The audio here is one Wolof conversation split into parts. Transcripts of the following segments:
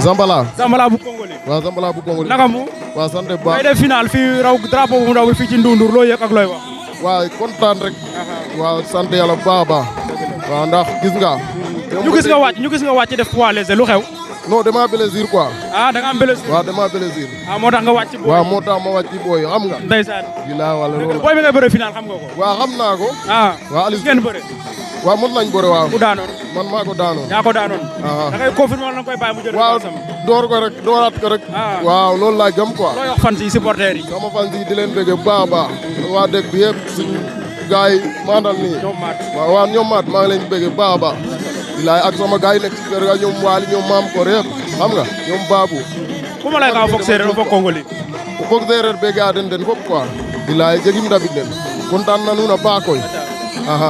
Zambala. Zambala bu Congolais. waaw Zambala bu Congolais. naka mu. waaw sant bu baax. ngay def final fii raw drapeau bu ndaw bi fii ci Ndoundour loo yëg ak looy wax. waaw kontaan rek. waaw sant yàlla bu baax a baax. waaw ndax gis nga. ñu gis nga wàcc def poids léger lu xew. non dama plaisir quoi. ah da nga am plaisir. waaw dama plaisir. ah moo tax nga wàcc booy. waaw moo tax ma wàcc booy xam nga. ndeysaan. bilaa wala loolu. booy bi ngay bëre final xam nga ko. waaw xam naa ko. ah waaw Aliou ngeen bëre. waaw mën nañ bëre waaw. ku daanoon. man maa ko daanoon. yaa ko daanoon. da ngay confirmer wala nga koy bàyyi mu jël. waaw door ko rek dooraat ko rek. waaw loolu laa gëm quoi. looy wax fan si supporters yi. sama fan si di leen bëgg bu baax a baax. waa dëkk bi yëpp suñu gars yi maandal nii. ñoom maat waaw ñoom maat maa ngi leen bëgg bu baax a baax. bilaay ak sama gars yi nekk ci kër ga ñoom waali ñoom maam ko yëpp xam nga ñoom baabu. kuma lay ka foog séeréer foog Congolais. foog séeréer be ga den fop quoi. bilaay jegim ndabid den kontaan na nuuna baax koy.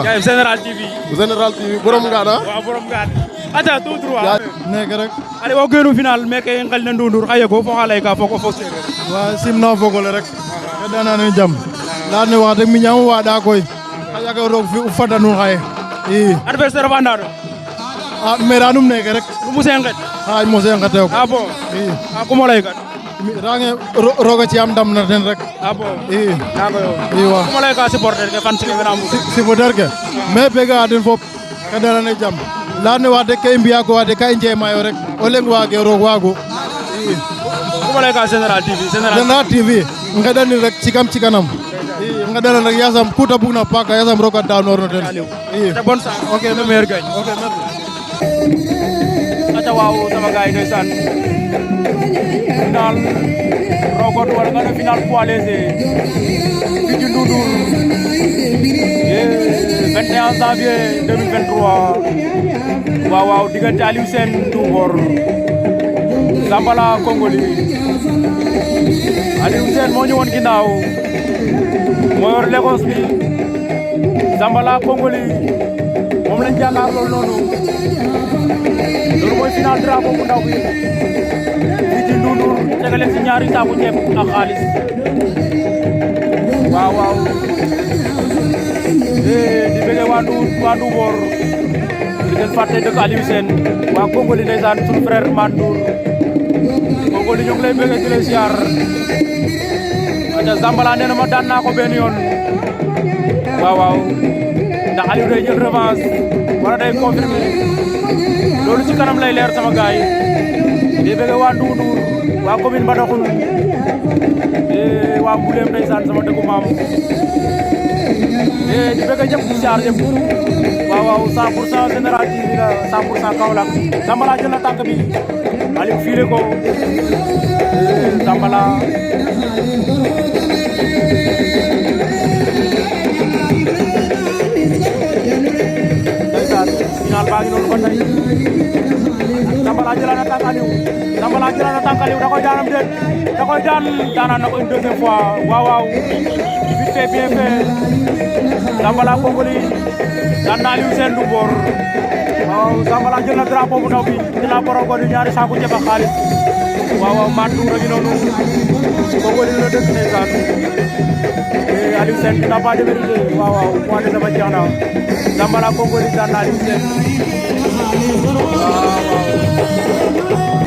jaay Général TV. Général TV borom ngaana. waaw borom ngaana. aca tout droit. nekk rek. ale o geenu final meke ngel ne Ndoundour xa yego fo xa lay ka foog o foog séeréer. waaw simna fogole rek. xeɗana nuun jam. leya ne wax deg mi ñaam waaɗa koy. xa yaga roog fi fada nuun xaye. i adversaire of anda ɗo. a meranum neke rek. nu mose nget. xa mose ngeteo ko. ah bon. i a kumo lay kat. range roga ci am ndam na ten rek. ah bon. i naga yo. i wa kumo lay ka supporter ke fan sike wena mbugu. supporter ke mais bega den fop xeɗana ne jam. leya ne wax deg ka i mbiya ko wax deg ka i njemayo rek o leŋ waage roog waagu i kumo lay ka Général TV. Général TV ngeɗanin rek cikam cikanam i ngeɗanan rek yasam ku ta bugna paaka yasam roga danoor no ten i bonne chance. ok le meilleur gagne. ok merci. aca waaw sama gars yi ndeysaan final rogot wala nga ne final poids léger fii ci Ndoundour 21 janvier 2023 waaw diggante Aliou Sène Ndoungor Zambala Congolais Aliou Sène moo ñëwoon ginnaaw moo yor Lagos bi Zambala Congolais moom lañ jàkkaarloo noonu loolu mooy final drapeau bu ndaw bi fii ci Ndoundour tegale ci ñaari saaku ceeb ak xaalis waaw di bëgg waa Ndoumboor di leen fàtte dëkk Aliou Sène waa Congolais ndeysaan suñu frère Mandour Congolais ñu ngi lay bëgg di lay ziar aja Zambala nee na ma daan naa ko benn yoon waaw ndax Aliou day jël revanche wala day confirmer loolu ci kanam lay leer sama gaay yi di bëgg waa Ndoundour waa commune Mbadakhoune waa Mbouleem ndeysaan sama dëkku maam di bëgg ñëpp di siyaar ñëpp waaw 100% Général TV la 100% Kaolack Zambala jël na tànk bi Aliou fiile ko Zambala ndeysaan final baa ngi noonu ba tey Zambala jëlaat na tànk Aliou Zambala jëlaat na tànk Aliou da koy daanam déet da koy daanaan na ko une deuxième fois waaw vite fait bien fait Zambala Congolais daan na Aliou Sène Ndoungor waaw Zambala jël na drapeau bu ndaw bi dina borom ko di ñaari saaku ceeb ak xaalis waaw Mandour a ngi noonu Congolais la dëkk ndeysaan Aliou Sène dina pas de vérité waaw mois de sama jeex na Zambala Congolais daan na Aliou Sène waaw